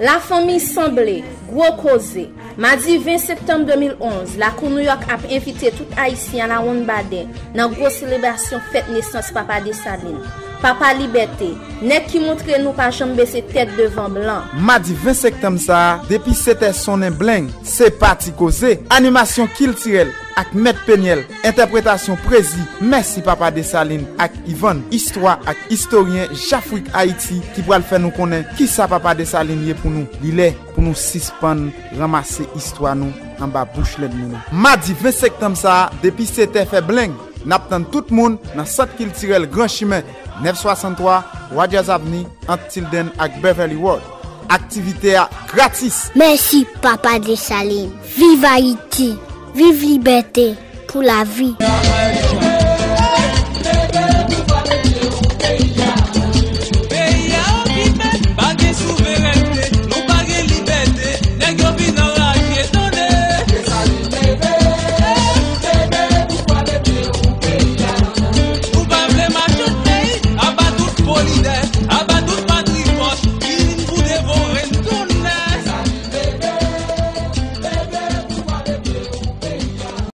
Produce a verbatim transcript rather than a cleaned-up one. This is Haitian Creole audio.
Lafanmi sanble, gwo koze. Madi ven septanm de mil onz, Lakou Nouyòk ap envite tout Ayisyen a la wonn baden nan gwo selebrasyon fèt nesans Papa Desalin, Papa Libète, nèg ki montre nou pa janm bese tèt devan blan. Madi ven septanm sa a, depi sèt è sonnen bleng, se pa ti koze. Animasyon kiltirèl ak Mèt Penyèl, entèpretasyon Prezi, Mèsi Papa Desalin ak Ivan, istwa ak istoryen Jafrik Ayiti ki pral fè nou konnen kisa Papa Desalin ye pou nou. Li lè pou nou sispann ranmase istwa nou anba bouch lènmi nou. Madi ven septanm sa a, depi sèt è fè bleng, n ap tann tout moun nan Sant Kiltirèl Gran Chimen, nèf swasanntwa Rogers Avenue, ant Tilden ak Beverly Road. Aktivite a gratis. Mèsi, Papa Desalin. Viv Ayiti! Viv libète pou lavi!